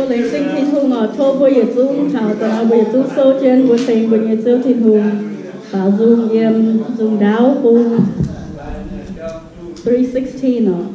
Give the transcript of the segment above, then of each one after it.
Laengz zingh Tin-Hungh oc. Tov mbuo yietc zungv taux da'naaiv, mbuo yietc zungv souv jienv mbuo tengx mbuo nyei Ziouv Tin-Hungh baaux nzung yiem nzung ndaauv bung three sixteen oc.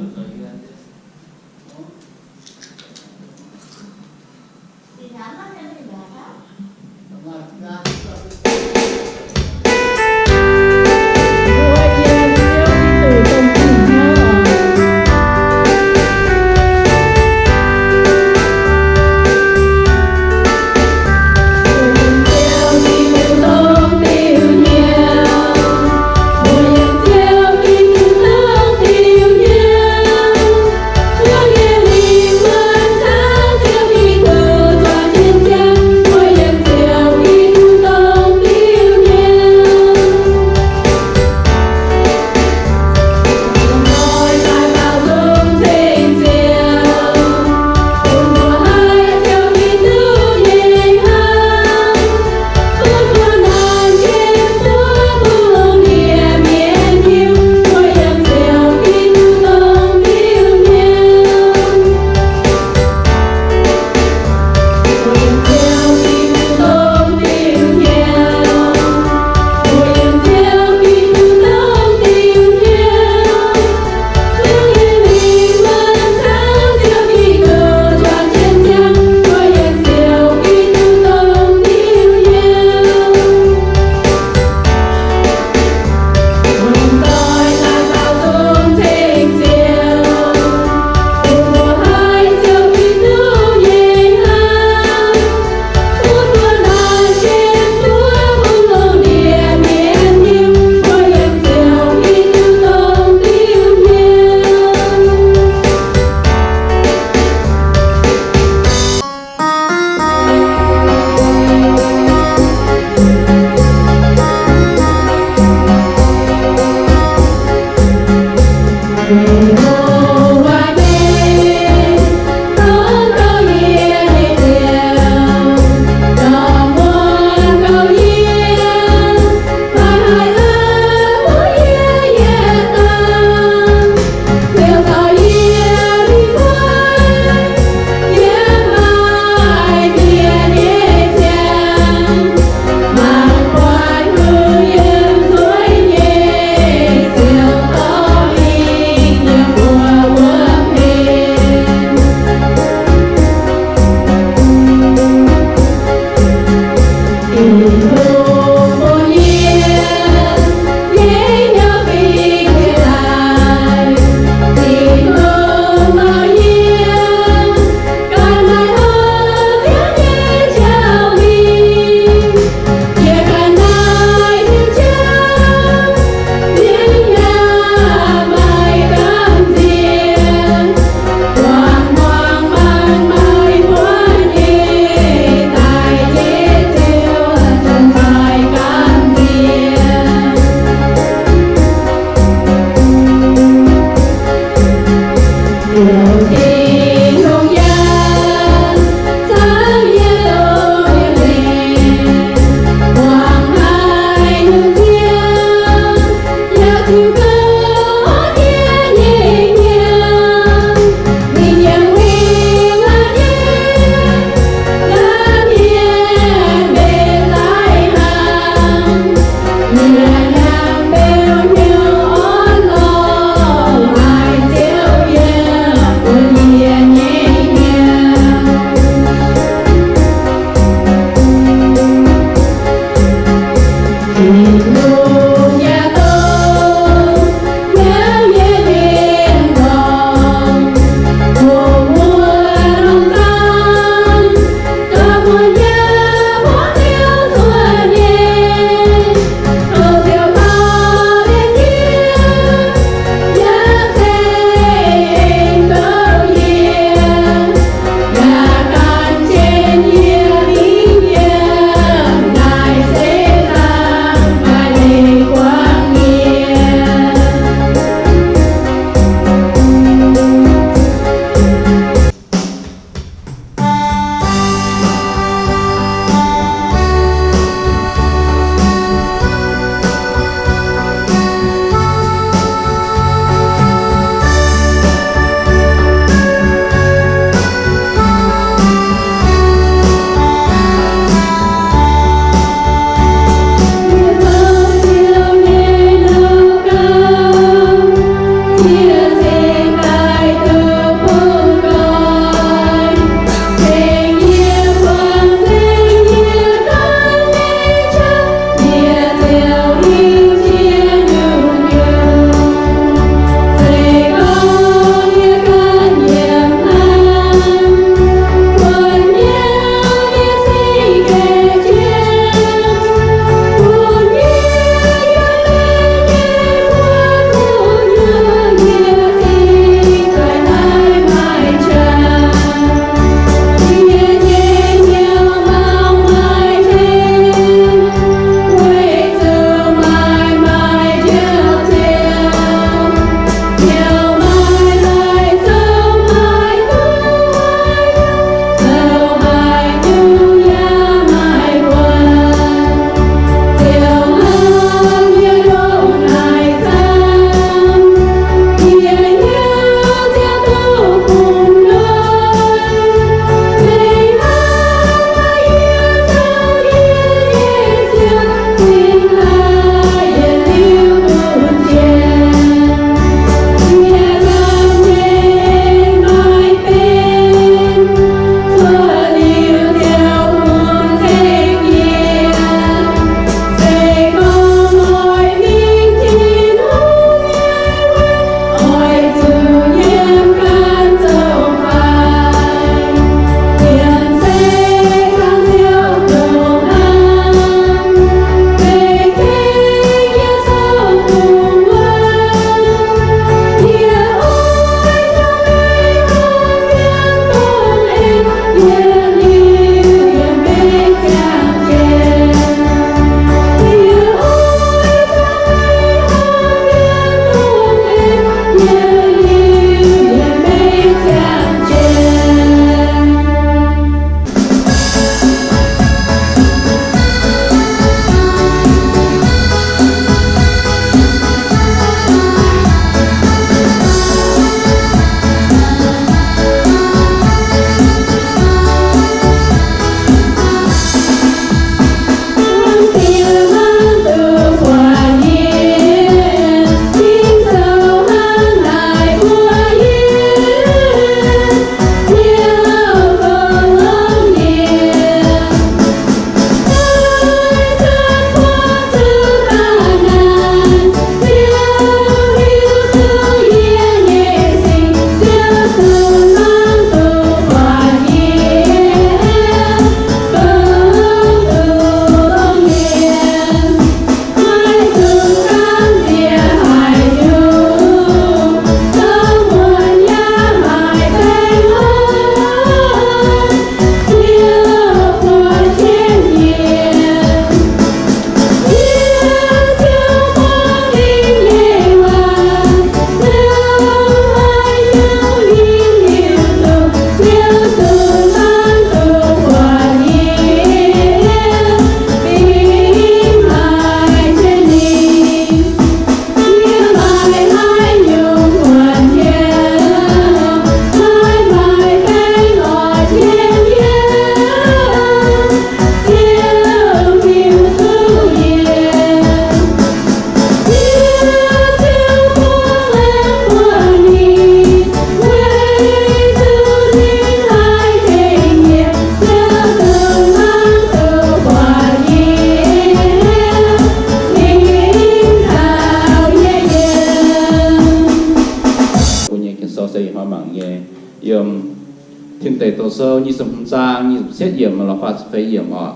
Dongh Sou nyic ziepc hmz zaang nyic ziepc cietv yiemc lorz faah ziepc feix yiemc oc.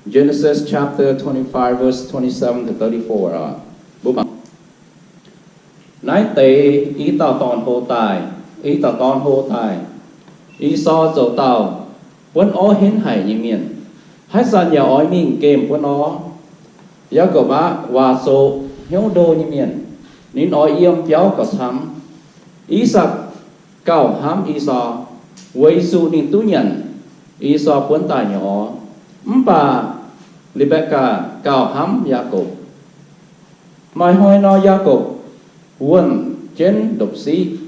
Genesis chapter twenty-five, verse twenty-seven to thirty-four oc. Mbuo mangc. Naaiv deix i dauh dorn-hlo daaih, i dauh dorn-hlo daaih. Esau zoux dauh buonv orv henv haic nyei mienh, haaix zanc yaac oix mingh gemh buonv orv. Yaakopv aqv, waac zoqc, hnyouv ndo nyei mienh. Ninh oix yiem biauv gauh camv. Isak gauh hnamv Esau, weic zuqc ninh duqv nyanc Esau buonv daaih nyei orv. Mv baac Le^mbe^kaa gauh hnamv Yaakopv. Maaih hnoi nor, Yaakopv wuonh jienv ndopv-siqv.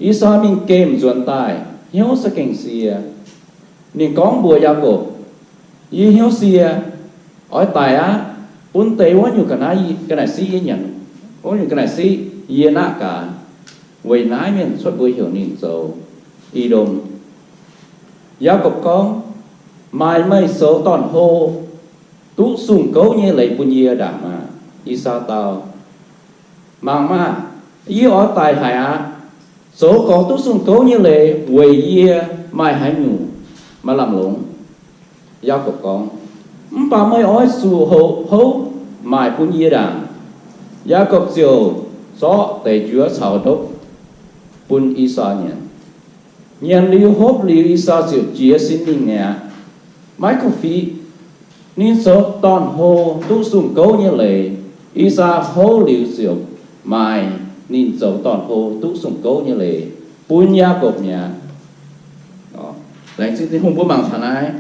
Esau mingh gemh nzuonx daaih, hnyouv za'gengh sie. Ninh gorngv mbuox Yaakopv, Yie hnyouv sie, oix daic aqv. Bun deix wuov nyungc ga'naaiv, ga'naaiv-siqv yie nyanc, wuov nyungc ga'naaiv-siqv yie naqv gaax. Weic naaiv mienh cuotv mbuox heuc ninh zoux E^ndom. Yaakopv gorngv, Maaih meih zoux dorn-hlo duqv sung gouv nyei leiz bun yie ndaangc maah? Esau dau, Mangc maah! Yie oix daic haic aqv. Zoux gorx duqv sung gouv nyei leiz weic yie maaih haaix nyungc maaih lamh longc? Yaakopv gorngv, Mv baac meih oix zuqc hoqc houv maaic bun yie ndaangc. Yaakopv ziouc zorqv deix njuov caux ndopv bun Esau nyanc. Nyanc liuz hopv liuz, Esau ziouc jiez sin mingh mi'aqv, maiv korv-fiqv. Ninh zoux dorn-hlo duqv sung gouv nyei leiz. Esau houv liuz ziouc maaiz ninh zoux dorn-hlo duqv sung gouv nyei leiz bun Yaakopv mi'aqv. Laengz zingh Tin-Hungh, mbuo mangc taux naaiv.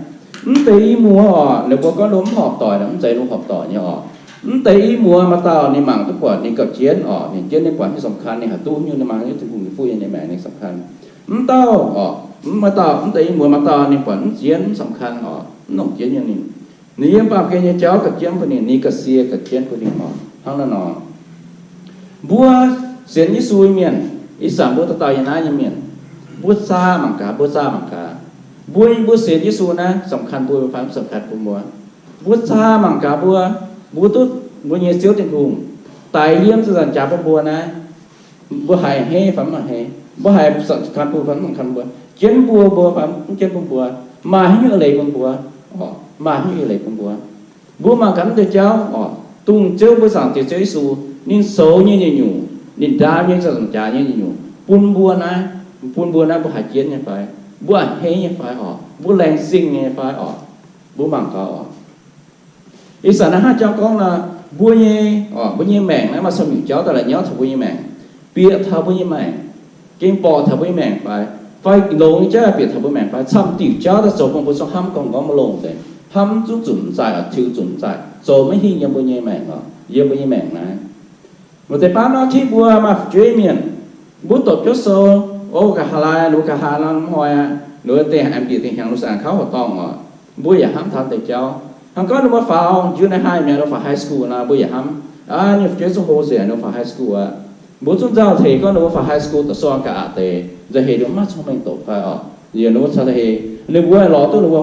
Mv deix i muoz oc, ninh mbuo gorngv ninh mbuo mv horpc doic, mv zeiz ninh horpc doic nyei oc. Mv deix i muoz maaih dauh ninh mangc duqv buatc ninh gauh jienv oc, ninh jienv ninh buatc ninh สำคัญ, ninh haih duqv nyungc, ninh mangc nyei Tin-Hungh nyei fuqv nyei maengc ninh สำคัญ. Mv dauh oc, mv maaih dauh, mv deix i muoz maaih dauh ninh buatc mv jienv, mv สำคัญ oc, mv nongc jienv nyei ninh. Ninh yiem baamh gen nyei jauv gauh jienv bun ninh, ninh gauh sie gauh jienv bun ninh oc. Hnangv naaiv nor, mbuo sienx Yesu nyei mienh, ih zanc mbuo dauh dauh yiem naaiv nyei mienh, mbuo zaah mangc gaax, mbuo zaah mangc gaax. Mbuo, mbuo sienx Yesu naaiv สำคัญ bun mbuo fai mv สำคัญ bun mbuo? Mbuo zaah mangc gaax mbuo, mbuo duqv mbuo nyei Ziouv Tin-Hungh daic yiem ziepc nzaangc jaax bun mbuo naaiv, mbuo haiz hei fai mv hei? Mbuo haiz สำคัญ bun fai mv สำคัญ bun mbuo? Jienv bun mbuo fai mv jienv bun mbuo? Maaih haaix nyungc eix leiz bun mbuo? Maaih haaix nyungc eix leiz bun mbuo? Mbuo mangc gaax naaiv deix jauv oc, dongh Ziouv mbuo Zaangc Diex Ziouv Yesu ninh zoux nyei nyungc-nyungc, ninh ndaam nyei ziepc nzaangc jaax nyei nyungc-nyungc bun mbuo naaiv, bun mbuo naaiv mbuo haiz jienv nyei fai? Mbuo a'hneiv nyei fai oc? Mbuo laengz zingh nyei fai oc? Mbuo mangc gaax oc. Ih zanc naaiv hnangv jauv gorngv nor, mbuo nyei, mbuo nyei maengc naaiv maaih camv nyungc jauv daaih la'nyauv taux mbuo nyei maengc, bieqc taux mbuo nyei maengc, gengh borqc taux mbuo nyei maengc fai, fai longx nyei jauv bieqc taux mbuo maengc fai, camv diuc jauv daaih zoux bun mbuo zungv hnamv gorngv maiv longx deix, hnamv zungv zunc zaaic oc, tiux zunc zaaic, zoux maiv hingh yiem mbuo nyei maengc oc, yiem mbuo nyei maengc naaiv. Maaih deix baav nor, tengx mbuo maaih fu'jueiv mienh, mbuo doqc jienv sou, o, nqa'haav laai, ninh mbuo nqa'haav nor mv hnoi aqv, ninh mbuo dingh aengx bieqc dingh hnyangx, ninh mbuo aengx kauv horqc dorngh oc. Mbuo yaac hnamv taux deix jauv. Hnangv gorngv ninh mbuo faaux junior high mi'aqv, ninh mbuo faaux high school nor, mbuo yaac hnamv, aa, nyei fu'jueiv zungv hlo nzengc, ninh mbuo faaux high school aqv. Mbuo zungv nzauh hec gorngv ninh mbuo faaux high school doqc sou ga'aqc deix, nzauh hec ninh mbuo mv maaih cong-mengh doqc fai oc. Yie ninh mbuo caux hec, ninh mbuo lorz duqv ninh mbuo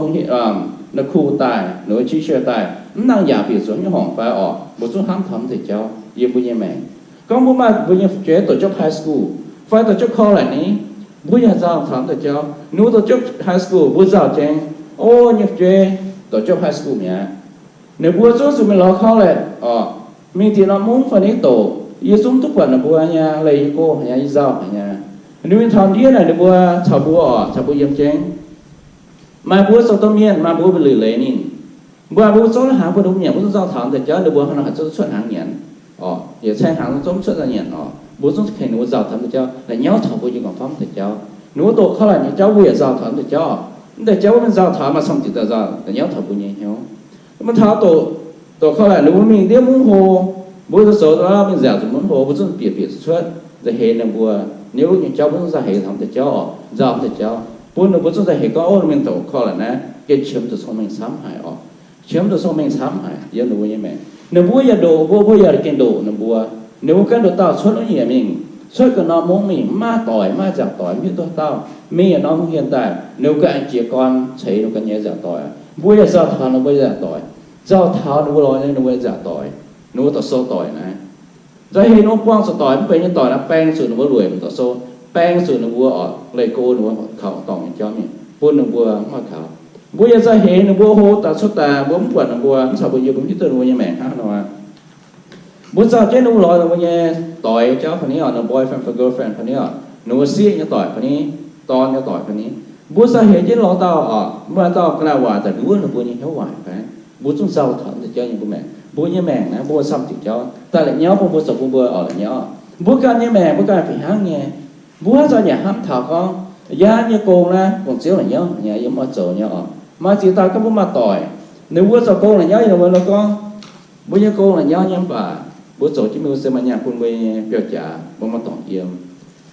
naaiv kuh daaih, ninh mbuo teacher daaih, mv nangc yaac bieqc zuqc nyei horngc fai oc. Mbuo zungv hnamv taux deix jauv yiem mbuo nyei maengc. Gorngv mbuo maaih mbuo nyei fu'jueiv doqc jopv high school fai doqc jopv college ni, mbuo yaac nzauh taux deix jauv. Ninh mbuo doqc jopv high school, mbuo nzauh jengx, o, nyei fu'jueiv doqc jopv high school mi'aqv. Ninh mbuo zungv zuqc mingh lorz college oc, mingh diex norm mungv fai ni doqc. Yie zungv duqv buatc ninh mbuo nyei, leih yie go haic nyei, yie nzauh haic nyei. Ninh mingh taux ndiev naaic ninh mbuo caux mbuo oc, caux mbuo yiem jengv. Maaih mbuo zoux domh mienh, maaih mbuo mbu'luic leiz ninh. Mbuo, mbuo zungv hnaangx bun ninh mbuo nyanc, mbuo zungv nzauh taux deix jauv ninh mbuo hnangv naaic zungv cuotv hnaangx nyanc oc. Yietc caih hnaangx zungv cuotv nzauh nyanc oc. Mbuo zungv ken ninh mbuo nzauh taux deix jauv, la'nyauv taux mbuo nyei gorngv famv deix jauv. Ninh mbuo doqc college nyei jauv mbuo yaac nzauh taux deix jauv. Mv deix jauv mbuo mingh nzauh taux maaih camv diuc daaih nzauh, la'nyauv taux mbuo nyei hnyouv. Mbuo taux doqc, doqc college ninh mbuo mingh ndiev mungv hlo, mbuo zoux zoux mingh nziaauc zuqc mungv hlo, mbuo zungv bieqc bieqc zuqc cuotv. Nzauh hec ninh mbuo, ninh mbuo nyei jauv mbuo zungv nzauh heix taux deix jauv oc, nzauh deix jauv. Bun ninh mbuo zungv nzauh heix gorngv, o, mingh doqc college naaiv gengh qiemx zuqc cong-mengh camv haic oc. Qiemx zuqc cong-mengh camv haic yiem ninh mbuo nyei maengc. Ninh mbuo yaac ndoqc mbuo, mbuo yaac gengh ndoqc ninh mbuo. Ninh mbuo ganh ndoqc dauh cuotv wuov nyungc mingh, cuotv ganh norm mungv mingh, mv maaih doic, mv maaih nziaauc doic, mv hiuv duqv dauh. Mingh yietc norm mungv hien daaih, ninh mbuo ganh jiex gorn ceix ninh mbuo ganh nyei nziaauc doic. Mbuo yaac nzauh taux ninh mbuo nziaauc doic, nzauh taux ninh mbuo lorz ninh mbuo nziaauc doic, ninh mbuo doqc sou doic naaiv. Nzauh heix ninh mbuo buangh zuqc doic, mv benx nyei doic naaiv baeng zuqc ninh mbuo lueic mv doqc sou, baeng zuqc ninh mbuo oc, leih go ninh mbuo kaux dorngc nyei jauv mingh. bun ninh mbuo mv maaih kaux. Mbuo yaac za'heix ninh mbuo hlo daaih cuotv daaih, mbuo mv buatc ninh mbuo, mv caux mbuo yiem, mbuo mv hiuv duqv ninh mbuo nyei maengc hnangv haaix nor. Mbuo zauh jienv ninh mbuo lorz ninh mbuo nyei doix jauv fai ni oc, ninh boyfriend fai girlfriend fai ni oc, ninh mbuo sieqv nyei doic fai ni, dorn nyei doic fai ni. Mbuo za'heix jienv lorz dauh oc, maaih dauh ga'naaiv waac daaih nduov ninh mbuo nyei hnyouv waaic fai, mbuo zungv zauh taux mv deix jauv yiem mbuo maengc. Mbuo nyei maengc naaiv mbuo camv diuc jauv daaih la'nyauv bun mbuo zoux bun mbuo oc la'nyauv. Mbuo ganh nyei maengc mbuo ganh fih hnangv nyei. Mbuo haaix zanc yaac hnamv taux gorngv, yie nyei gong naaiv gong-ziouv la'nyauv nyei, yie mv oix zoux nyei oc. Maaih ziex dauh gorngv mbuo maaih doic, ninh mbuo zoux gong la'nyauv, ninh mbuo gorngv, mbuo nyei gong la'nyauv nyei mv baac mbuo zoux jienv mingh se maaih nyaanh bun mbuo nyei biauv jaax, mbuo maaih dorngx yiem.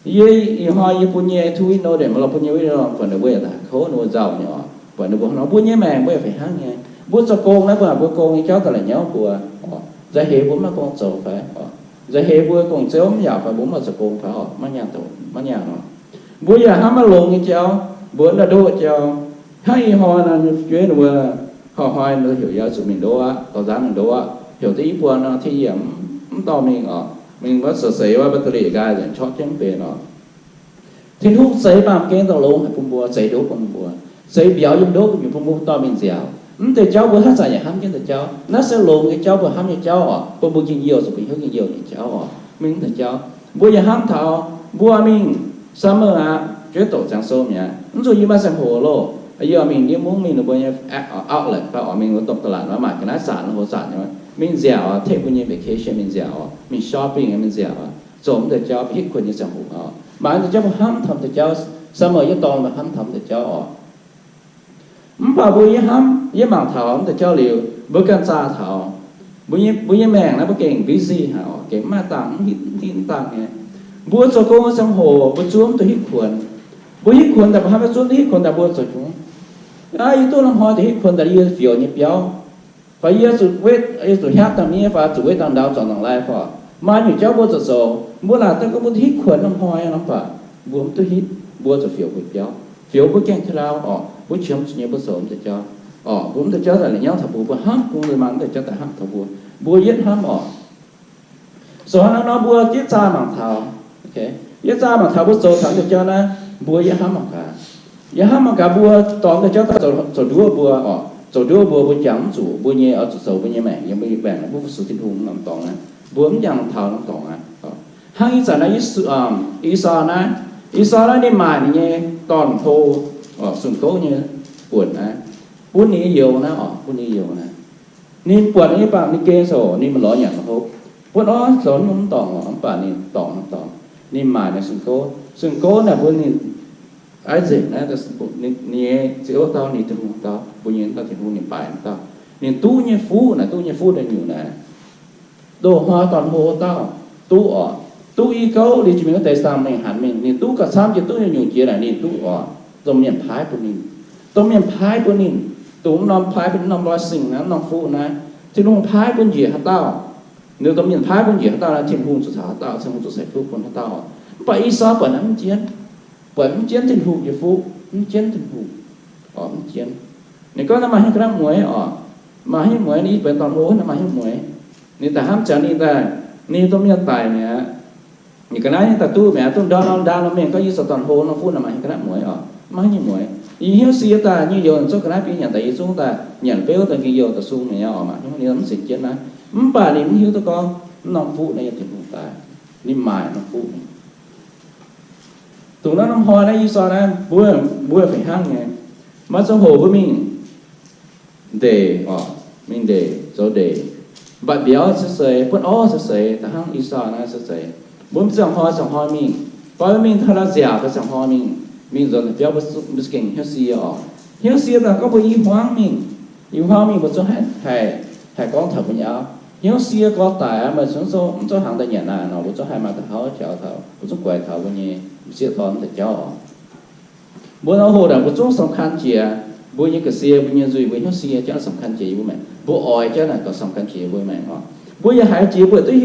Yie ih hnoi yie bun nyei two week notice, maiv lorz bun nyei week notice, buatc ninh mbuo yaac daaih kouv ninh mbuo nzauh nyei oc. Buatc ninh mbuo hnangv nor, mbuo nyei maengc mbuo yaac fih hnangv nyei. Mbuo zoux gong naaiv mbuo, mbuo gong nyei jauv daaih la'nyauv mbuo oc. Nzauh heix mbuo mv maaih gong zoux fai oc? Nzauh heix mbuo gong-ziouv mv yaac fai mbuo mv maaih zoux gong fai oc? Maiv nyaanh, maiv nyaanh oc. Mbuo yaac hnamv maiv longx nyei jauv, mbuo mv daaih ndoqv jauv. Hnangv ih hnoi nor, jueiv ninh mbuo, hnoi-hnoi ninh heuc yie zuqc mingh ndoqv aqv, dorh nzangv mingh ndoqv aqv. Heuc da'yietv buonc nor, tengx yie mv dorh mingh oc. Mingh wuov seix-seix wuov, battery nqaai nzengc, corc jienv mv benx oc. Tin-Hungh zeix baamh gen daaih longx haic bun mbuo, zeix ndoqv bun mbuo, zeix mbiauz yiem ndoqv bun mbuo, bun mbuo dorh mingh nziaauc. Mv deix jauv mbuo haaix zanc yaac hnamv jienv deix jauv. Naaiv se longx nyei jauv, mbuo hnamv nyei jauv oc, bun mbuo njien-youh, zuqc mbuo hnyouv njien-youh nyei jauv oc. Mingh mv deix jauv, mbuo yaac hnamv taux mbuo mingh summer aqv, jueiv doqc ziangx sou mi'aqv, mv zuqc yie maaih ziangh hoc loh. Yie oix mingh ndiev mungv mingh ninh mbuo nyei outlet fai oix mingh wuov domh taux laatc nor, maaih ga'naaiv zanc, hlo zanc nyei, mingh nziaauc oc, take mbuo nyei vacation mingh nziaauc oc, mingh shopping mingh nziaauc oc, zoux mv deix jauv, mbuo hitv kuonx nyei ziangh hoc oc. Maaih mv deix jauv mbuo hnamv taux mv deix jauv, summer yietv dorngx mbuo hnamv taux mv deix jauv oc. Mv baac mbuo yie hnamv, yie mangc taux mv deix jauv liuz, mbuo ganh zaah taux. Mbuo nyei, mbuo nyei maengc naaiv mbuo gengh busy haic oc, gengh mv maaih dangh, mv hitv, mv hitv dangh nyei. Mbuo zoux gong nyei ziangh hoc mbuo zuov mv duqv hitv kuonx. Mbuo hitv kuonx daaih mbuo hnamv maiv zuov, hitv kuonx daaih mbuo zoux hnyungv. Aa, yie duqv norm hnoi daaih hitv kuonx daaih yie fioux nyei biauv. Fai yie zuqc wetv, yie zuqc hiaapv dangh miev fai zuqc wetv dangh ndau zorc nzangc-lai fai. Maaih nyungc jauv mbuo zoux zoux, mbuo naaic daaih gorngv mbuo hitv kuonx norm hnoi nor, mv baac mbuo mv duqv hitv, mbuo zuqc fioux mbuo biauv, fioux mbuo gaengh ka'ndau oc, mbuo qiemx zuqc nyei mbuo zoux mv deix jauv oc, mbuo mv deix jauv daaih la'nyauv taux mbuo, mbuo hnamv bun mbuo maaih mv deix jauv daaih hnamv taux mbuo, mbuo yietv hnamv oc. Zoux haaix nor nor mbuo yietv zaah mangc taux, yietv zaah mangc taux mbuo zoux taux mv deix jauv naaiv, mbuo yietv hnamv mangc gaax. Yietv hnamv mangc gaax mbuo dorh mv deix jauv daaih zoux nduov mbuo oc, zoux nduov mbuo, mbuo jangx mv zuqc mbuo nyei oix zuqc zoux mbuo nyei maengc, yiem mbuo nyei maengc mbuo fu-sux Tin-Hungh norm dorngx naaiv, mbuo mv jangx taux norm dorngx aqv. Hnangv ih zanc naaiv Yie, Esau naaiv, Esau naaiv ninh maaic ninh nyei dorn-hlo, sung gouv nyei buonc naaiv, bun ninh youz naaiv oc, bun ninh youz naaiv. Ninh buatc nyei bangc ninh gengh zoux, ninh maiv lorz nyanc hopv. Bun orv zoux nyungc mv dorngc oc, mv baac ninh dorngc, dorngc. Ninh maaic ninh sung gouv, sung gouv naaic bun ninh Isaac naaiv, ninh nyei ziouv dauh, ninh Tin-Hungh dauh, mbuo nyei dauh Tin-Hungh, ninh baaix dauh. Ninh duqv nyei fuqv naaic, duqv nyei fuqv daaih nyungc naaic, doh hnoi dorn-hlo dauh duqv oc. Duqv i gouv liuz jiex mingh wuov deix saeng mengh hanc mingh, ninh duqv gauh camv jiex, duqv nyungc-nyungc jiex naaic ninh duqv oc. Domh mienh paaiv bun ninh, domh mienh paaiv bun ninh, domh mienh paaiv bun norm blessing naaiv, norm fuqv naaiv, Tin-Hungh paaiv bun njiec haaix dauh, ninh domh mienh paaiv bun njiec haaix dauh naaiv, Tin-Hungh zuqc caux haaix dauh, Tin-Hungh zuqc ceix fuqv bun haaix dauh oc. Mv baac Esau buatc naaiv mv jienv, buatc mv jienv Tin-Hungh nyei fuqv, mv jienv Tin-Hungh oc, mv jienv. Ninh gorngv naaiv maaih hnyouv ga'naaiv mueiz oc, maaih hnyouv mueiz, ninh i buonx dorn-hlo naaiv maaih hnyouv mueiz. Ninh daaih hnamv ziangx ninh daaih, ninh domh mienh daic mi'aqv. Ninh ga'naaiv ninh daaih duqv mi'aqv, duqv ndau norm, ndau norm mienh gorngv yie zoux dorn-hlo norm fuqv naaiv maaih hnyouv ga'naaiv mueiz oc, maaih hnyouv mueiz. Yie hnyouv sie daaih nyei youz zuqv ga'naaiv biei nyanc daaih yie zungv daaih nyanc beuv daaih ging-youh daaih sung mi'aqv oc, maaih hnyouv ninh mv sienx jienv naaiv. Mv baac ninh mv hiuv duqv gorngv mv norm fuqv naaiv yiem Tin-Hungh daaih, ninh maaic norm fuqv naaiv. Dongh naaiv norm hnoi naaiv Esau naaiv, mbuo, mbuo fih hnangv nyei. Maaih ziangh hoc mbuo mingh ndeic oc, mingh ndeic, zoux ndeic, mbatc mbiauz se seix, buonv orv se seix, da'hnangv Esau naaiv se seix. Mbuo mv ziangh hnoi ziangh hnoi mingh, fai mingh taux nziaauc fai ziangh hnoi mingh, mingh nzuonx biauv mbuo za'gengh hnyouv sie oc. Hnyouv sie daaih gorngv mbuo i hmuangv mingh, i hmuangv mingh mbuo zungv haih, haih gorngv taux mbuo nyei auv. Hnyouv sie gorx daic aqv, meih zungv mv zuqc hnaangx daaih nyanc naaic nor, mbuo zungv haih maaih da'hauv jaux taux, mbuo zungv guaix taux mbuo nyei m'sieqv dorn deix jauv oc. Mbuo nor hoqc naaic mbuo zungv สำคัญ jiex mbuo nyei ga'sie, mbuo nyei nzuih, mbuo hnyouv sie jauv สำคัญ jiex yie mbuo maengc. Mbuo oix jauv naaic gauh สำคัญ jiex mbuo maengc oc. Mbuo yaac haiz jiex mbuo duqv,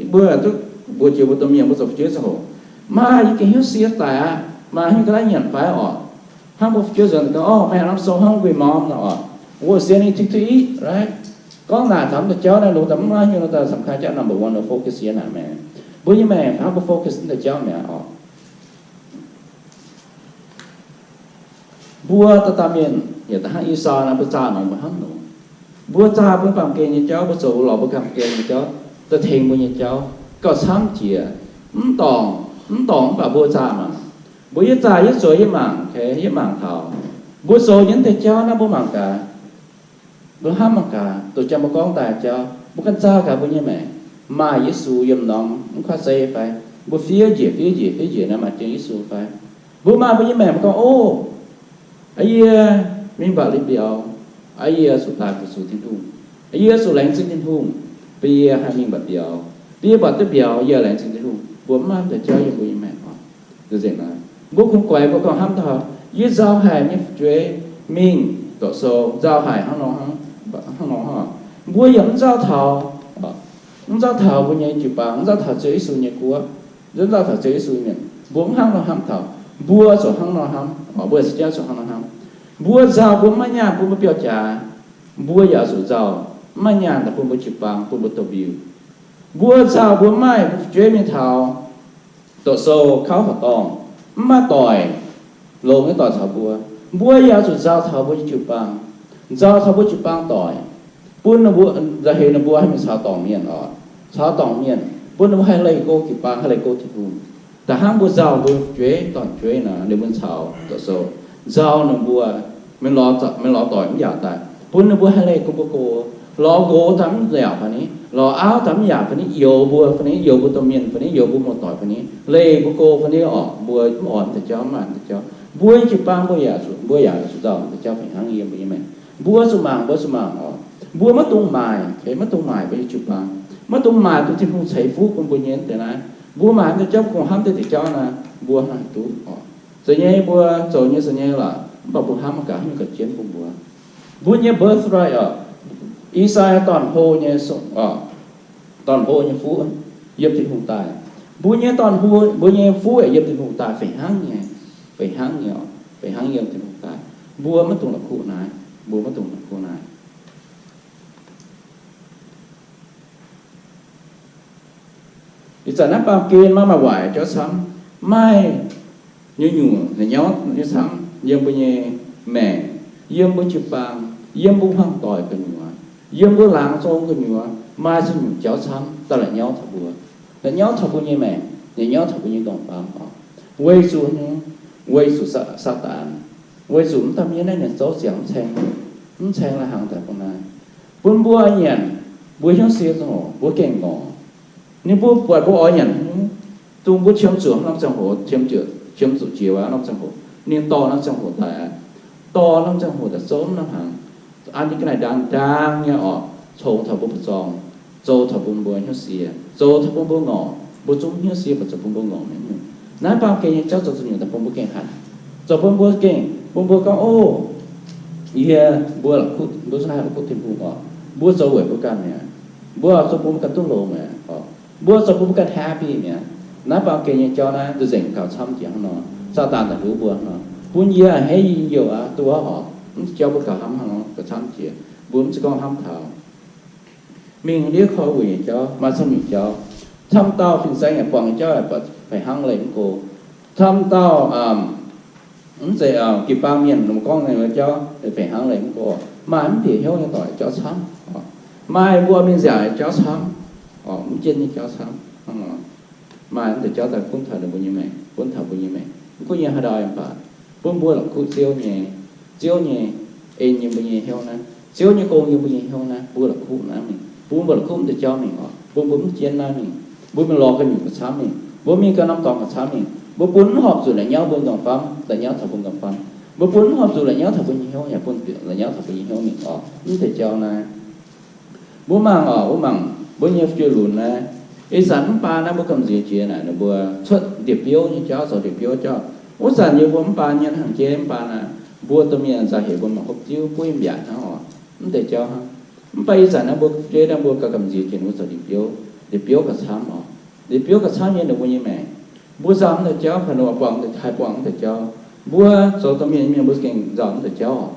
mbuo duqv mbuox jiex mbuo domh mienh mbuo zoux fu'jueiv ziangh hoc, maaih yie gengh hnyouv sie daic aqv, maaih hnyouv ga'naaiv nyanc fai oc. Hnangv mbuo fu'jueiv nzuonx gorngv, orv, meih norm sou hnangv gu'nyuoz มอม nor oc, wuov sie ninh tuix tuix iv, right? Gorngv naaic taux mv deix jauv naaiv, longx daaih mv maaih hnyouv daaih สำคัญ jauv number one focus yie naaic maengc. Mbuo nyei maengc hnangv mbuo focus mv deix jauv mi'aqv oc. Mbuo dauh dauh mienh, yaac da'hnangv Esau nor, mbuo zaah nongx mbuo hnamv nongx. Mbuo zaah mbuo baamh gen nyei jauv, mbuo zoux lorz mbuo baamh gen nyei jauv, daaih tengx mbuo nyei jauv, gauh camv jiex. Mv dorngc, mv dorngc mv baac mbuo zaah mangc. Mbuo yie zaah yie zoux yie mangc, yie mangc taux mbuo zoux nyei deix jauv naaiv mbuo mangc gaax. Mbuo hnamv mangc gaax, doqc jangx mbuo gorngv daaih jauv, mbuo ganh zaah gaax mbuo nyei maengc, maaih Yesu yiem norm mv kuaatv sei fai? Mbuo fiev njiec, fiev njiec, fiev njiec naaiv maaih jien Yesu fai? Mbuo maaih mbuo nyei maengc mbuo gorngv, o, aa, yie mingh mbatc liuz mbiauz, aa, yie zuqc daaih fu-sux Tin-Hungh, aa, yie zuqc laengz zingh Tin-Hungh, bun yie haih mingh mbatc mbiauz, bun yie mbatc duqv mbiauz, yie laengz zingh Tin-Hungh. Mbuo mv maaih deix jauv yiem mbuo nyei maengc oc. Nzengc naaiv, mbuo kungx guaix mbuo gorngv hnamv taux, yie nzauh haic nyei fu'jueiv mingh doqc sou, nzauh haic hnangv nor hnangv, hnangv nor hnangv. Mbuo yaac mv nzauh taux, mv nzauh taux mbuo nyei jiu-baang, mv nzauh taux Ziouv Yesu nyei guoqv, mv nzauh taux Ziouv Yesu mienh. Mbuo mv hnangv nor hnamv taux, mbuo zuqc hnangv nor hnamv, mbuo se jauv zuqc hnangv nor hnamv. Mbuo nzauh mbuo mv maaih nyaanh bun mbuo biauv-jaax, mbuo yaac zuqc nzauh mv maaih nyaanh daaih bun mbuo jiu-baang, bun mbuo doh mbiuh. Mbuo nzauh mbuo maaih fu'jueiv mingh taux doqc sou, kauv horqc dorngh, mv maaih doic, longx nyei doic caux mbuo, mbuo yaac zuqc nzauh taux mbuo nyei jiu-baang, nzauh taux mbuo jiu-baang doic, bun ninh mbuo, nzauh heix ninh mbuo haih mingh caux dorngc mienh oc, caux dorngc mienh, bun ninh mbuo haih leih go jiu-baang, haih leih go Tin-Hungh. Da'hnangv mbuo nzauh mbuo fu'jueiv dorn-jueiv nor, ninh mbuo caux doqc sou, nzauh ninh mbuo, mingh lorz doic mv yaac daaih, bun ninh mbuo haih leih go mbuo go, lorz nqox daaih mv yaac fai ni, lorz auv daaih mv yaac fai ni, youx mbuo fai ni, youx mbuo domh mienh fai ni, youx mbuo muoz-doic fai ni, leih mbuo go fai ni oc. Mbuo mv oix deix jauv, mv maaih deix jauv. Mbuo nyei jiu-baang mbuo yaac zuqc, mbuo yaac zuqc nzauh deix jauv fih hnangv yiem mbuo nyei maengc. Mbuo zuqc mangc, mbuo zuqc mangc oc. Mbuo maiv dungx maaic, maiv dungx maaic mbuo nyei jiu-baang, maiv dungx maaic duqv Tin-Hungh ceix fuqv bun mbuo nyei deix naaiv. Mbuo maaic deix jauv, mbuo kungx hnamv deix jauv naaiv, mbuo haih duqv oc. Zoux nyei mbuo zoux nyei, zoux nyei lorqc, mv baac mbuo hnamv mangc gaax haaix nyungc gauh jienv bun mbuo. Mbuo nyei birthright oc, I^saa^yaa dorn-hlo nyei, dorn-hlo nyei fuqv yiem Tin-Hungh daaih. Mbuo nyei dorn-hlo, mbuo nyei fuqv yiem Tin-Hungh daaih fih hnangv nyei, fih hnangv nyei oc, fih hnangv yiem Tin-Hungh daaih. Mbuo maiv dungx la'kuqv naaiv, mbuo maiv dungx la'kuqv naaiv. Ih zanc naaiv baamh gen maiv maaih waaic jauv camv, maaih nyungc-nyungc la'nyauv nyei camv yiem mbuo nyei maengc, yiem mbuo jiu-baang, yiem mbuo hmuangv doic gu'nyuoz, yiem mbuo laangz zong gu'nyuoz, maaih ziex nyungc jauv camv daaih la'nyauv taux mbuo, la'nyauv taux mbuo nyei maengc, la'nyauv taux mbuo nyei ndongc baamz oc. Weic zuqc, weic zuqc Saadaan, weic zuqc mv dauh mienh naaiv ninh zouv ziangx mv caeng, mv caeng lai-hnaangx daaih bun naaiv, bun mbuo nyanc, mbuo hnyouv sie ziangh hoc mbuo gengh ngorc. Ninh mbuo buatc mbuo oix nyanc hnyouv, dongh mbuo qiemx zuqc norm ziangh hoc, qiemx zuqc, qiemx zuqc jiex wuov norm ziangh hoc, ninh dorh norm ziangh hoc daaih, dorh norm ziangh hoc daaih zouv norm hnaangx, an ninh ga'naaiv ndaang-ndaang nyei oc, congx taux mbuo buoz-zorng, zoux taux bun mbuo hnyouv sie, zoux taux bun mbuo ngorc, mbuo zungv hnyouv sie baac zoux bun mbuo ngorc mi'aqv. Naaiv baamh gen nyei jauv zoux zuqc nyungc daaih bun mbuo gengh hatc, zoux bun mbuo gengh, bun mbuo gorngv, o, yie, mbuo la'kuqv, mbuo zungv haih la'kuqv Tin-Hungh oc. Mbuo zoux weic mbuo ganh mi'aqv. Mbuo zoux bun mbuo ganh duqv longx mi'aqv oc. Mbuo zoux bun mbuo ganh happy mi'aqv. Naaiv baamh gen nyei jauv naaiv nzengc gauh camv jiex hnangv nor. Saadaan daaih nduov mbuo hnangv nor, bun yie a'hneiv yie youh aqv, duqv oc. Mv jauv mbuo gauh hnamv hnangv nor gauh camv jiex. Mbuo mv zeiz gorngv hnamv taux mingh ndiev korv-wuic nyei jauv, maaih camv nyungc jauv, camv dauh fin-saeng yaac buangh nyei jauv yaac fih hnangv leih mv go. Camv dauh, mv zeiz, jiu-baang mienh gorngv nyei jauv fih hnangv leih mv go. Maaih mv bieqc hnyouv nyei doic jauv camv, maaih mbuo mingh nziaauc nyei jauv camv, mv jienv nyei jauv camv. Maaih mv deix jauv daaih gunv taux ninh mbuo nyei maengc, gunv taux mbuo nyei maengc, mv gunv yiem haaix ndau yaac baac, bun mbuo la'kuqv Ziouv nyei, Ziouv nyei en yiem mbuo nyei hnyouv naaiv, Ziouv nyei gong yiem mbuo nyei hnyouv naaiv, mbuo la'kuqv naaiv mingh, bun mbuo la'kuqv mv deix jauv mingh oc, bun mbuo mv jienv naaiv mingh, mbuo mingh lorz ganh nyungc gauh camv mingh, mbuo mingh ganh norm dorngx gauh camv mingh, mbuo bun mv horpc zuqc la'nyauv mbuo ganh famv, la'nyauv taux mbuo ganh famv, mbuo bun mv horpc zuqc la'nyauv taux mbuo nyei hnyouv, yaac bun la'nyauv taux mbuo nyei hnyouv mingh oc. Mv deix jauv naaiv mbuo mangc oc, mbuo mangc mbuo nyei fu'jueiv lunx naaiv. Ih zanc mv baac naaiv mbuo gamh nziex jiex naaic ninh mbuo cuotv ndie-biouv nyei jauv, zoux ndie-biouv jauv. Wuov zanc yie mbuo mv baac nyei hnangv jeiv mv baac naaic, mbuo domh mienh za'gengh heuc mbuo mangc hopv diuv buov yiem yaac hnangv oc. Mv deix jauv hnangv. Mv baac ih zanc naaiv mbuo fu'jueiv naaiv mbuo gauh gamh nziex jiex ninh mbuo zoux ndie-biouv, ndie-biouv gauh camv oc. Ndie-biouv gauh camv nyei ninh mbuo nyei maengc. Mbuo nzauh mv deix jauv, kaux ninh mbuo buangh, haih buangh mv deix jauv. Mbuo zoux domh mienh nyei mienh mbuo gengh nzauh mv deix jauv oc.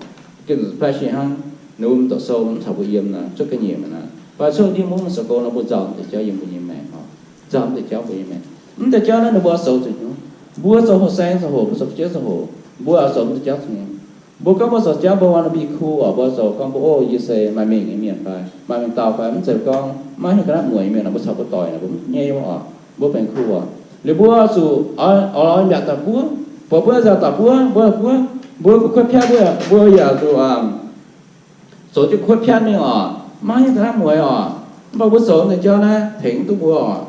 Gengh faix-sin hnangv, ninh mbuo mv doqc sou, mv caux mbuo yiem naaic, cuotv ga'nyiec mi'aqv. Baac cuotv ndiev mungv zoux gong nor mbuo nzauh mv deix jauv yiem mbuo nyei maengc oc. Nzauh mv deix jauv mbuo nyei maengc. Mv deix jauv naaiv ninh mbuo zoux zuqc nyungc. Mbuo zoux houh saeng zoux hoc, mbuo zoux fu'jueiv zoux hoc, mbuo zoux mv deix jauv zuqc nyungc. Mbuo gorngv mbuo zoux jauv mbuo wannabe cool oc, mbuo zoux gorngv mbuo, o, yie se maaih mengh nyei mienh fai maaih mengh dauh fai mv zeiz gorngv maiv hiuv ga'naaiv mueiz mienh, mbuo caux mbuo doic naaic mbuo mv nyei oc. Mbuo benx cool oc. Liuz mbuo zuqc oix mbiaauc daaih buov, buatc mbuo nziaauc daaih buov, mbuo buov, mbuo kuv kuotv piatv, mbuo yaac zuqc zoux jienv kuotv piatv mingh oc, maiv hiuv ga'naaiv mueiz oc. Mv baac mbuo zoux deix jauv naaiv tengx duqv mbuo oc,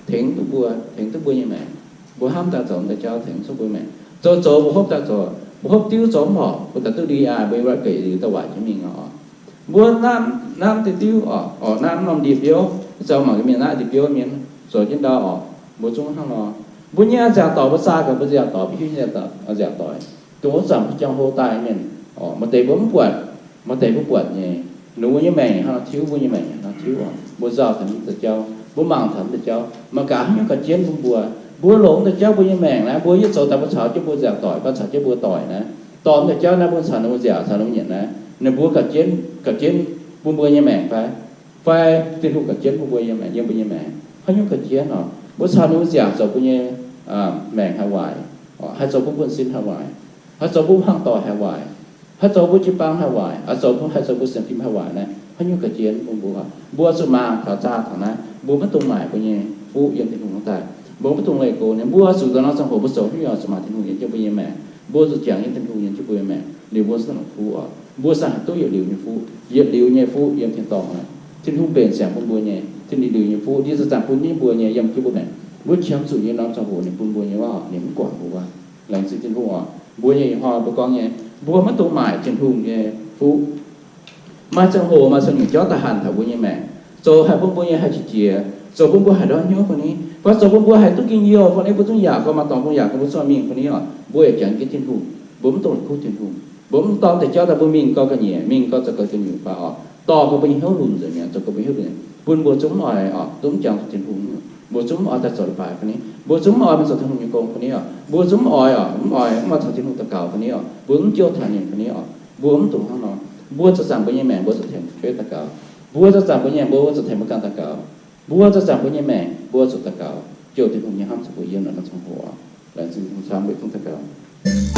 tengx duqv mbuo, tengx duqv mbuo nyei maengc. Mbuo hnamv daaih zoux deix jauv tengx duqv mbuo maengc. Zoux zoux mbuo hopv daaih zoux, mbuo hopv diuv zoux mv horpc, mbuo daaih duqv ndie aac, mbuo ga'geic liuz daaih waaic jienv mingh oc. Mbuo hnamv, hnamv deix diuv oc, oc, hnamv norm ndie-biouv, zoux mangc gaax mienh naaiv ndie-biouv mienh zoux jienv ndau oc, mbuo zungv hnangv nor. Mbuo nyei nziaauc doic, mbuo zaah gaax mbuo nziaauc doic, mbuo hiuv nyei nziaauc doic, dongh wuov zanc mbuo jangx-hoh daaih mienh oc, maaih deix mbuo mv buatc, maaih deix mbuo buatc nyei. Ninh mbuo nyei maengc hnangv nor tiuv, mbuo nyei maengc hnangv nor tiuv oc. Mbuo nzauh taux mv deix jauv, mbuo mangc taux mv deix jauv, mangc gaax haaix nyungc ga'jienv bun mbuo. Mbuo longc mv deix jauv mbuo nyei maengc naaiv, mbuo yie zoux daaih mbuo caux jienv mbuo nziaauc doic fai caux jienv mbuo doic naaiv, dorh mv deix jauv naaiv mbuo caux ninh mbuo nziaauc caux ninh mbuo nyanc naaiv, ninh mbuo ga'jienv, ga'jienv bun mbuo nyei maengc fai? Fai Tin-Hungh ga'jienv bun mbuo nyei maengc, yiem mbuo nyei maengc? Haaix nyungc ga'jienv oc? Mbuo caux ninh mbuo nziaauc zoux mbuo nyei maengc haih waaic, haih zoux mbuo buonv-sin haih waaic, haih zoux mbuo hmuangv doic haih waaic, haih zoux mbuo jiu-baang haih waaic, haih zoux mbuo, haih zoux mbuo sienx fim haih waaic naaiv, haaix nyungc ga'jienv bun mbuo? Mbuo zuqc mangc taux zaah taux naaiv, mbuo maiv dungx maaic mbuo nyei fuqv yiem Tin-Hungh hnangv daaih. Mbuo maiv dungx leih go nyei. Mbuo zuqc daaih norm ziangh hoc mbuo zoux haaix nyungc zuqc maaic Tin-Hungh yiem jienv mbuo nyei maengc. Mbuo zuqc jangx yiem Tin-Hungh yiem jienv mbuo nyei maengc, liuz mbuo zungv longc fuqv oc. Mbuo saah haih duqv yietc liuz nyei fuqv, yietc liuz nyei fuqv yiem tin-dorngh naaiv. Tin-Hungh mbenc siangx bun mbuo nyei, tin yietc liuz nyei fuqv, ndie za'gengh bun nyei mbuo nyei yiem jienv mbuo maengc. Mbuo qiemx zuqc nyei norm ziangh hoc ninh bun mbuo nyei waac, ninh mv guangc mbuo waac. Laengz zingh Tin-Hungh oc. Mbuo nyei ih hnoi mbuo gorngv nyei, mbuo maiv dungx maaic Tin-Hungh nyei fuqv. Maaih ziangh hoc maaih ziangh nyungc jauv daaih hanc taux mbuo nyei maengc, zoux haic bun mbuo nyei haih qiex jiez, zoux bun mbuo haih ndortv hnyouv fai ni, fai zoux bun mbuo haih duqv njien-youh fai ni, mbuo zungv yaac gorngv maaih dorngx bun yaac gorngv mbuo zungv mingh fai ni oc. Mbuo yaac jangx jienv Tin-Hungh, mbuo mv dungx kuv Tin-Hungh, mbuo mv dorh deix jauv daaih mbuo mingh gau ga'nyiec, mingh gau zoux gau ga'nyiec fai oc, dorh gau mbuo nyei hnyouv lunc nzengc mi'aqv, zoux gau mbuo hnyouv lunc. Bun mbuo zungv mv oix oc, zungv mv jangx zuqc Tin-Hungh. Mbuo zungv mv oix daaih zoux leiz-baaix fai ni, mbuo zungv mv oix mingh zoux Tin-Hungh nyei gong fai ni oc, mbuo zungv mv oix oc, mv oix, mv oix caux Tin-Hungh daux gaux fai ni oc, mbuo mv jouh taux ninh fai ni oc. Mbuo mv dungx hnangv nor. Mbuo zoux zaangc mbuo nyei maengc mbuo zuqc tengx fu'jueiv daux gaux. Mbuo zoux zaangc mbuo nyei maengc mbuo zuqc tengx mbuo ganh daux gaux. Mbuo zoux zaangc mbuo nyei maengc mbuo zuqc daux gaux, jouh Tin-Hungh nyei hnamv zuqc mbuo yiem naaiv norm ziangh hoc. Laengz zingh Tin-Hungh camv, mbuo zungv daux gaux.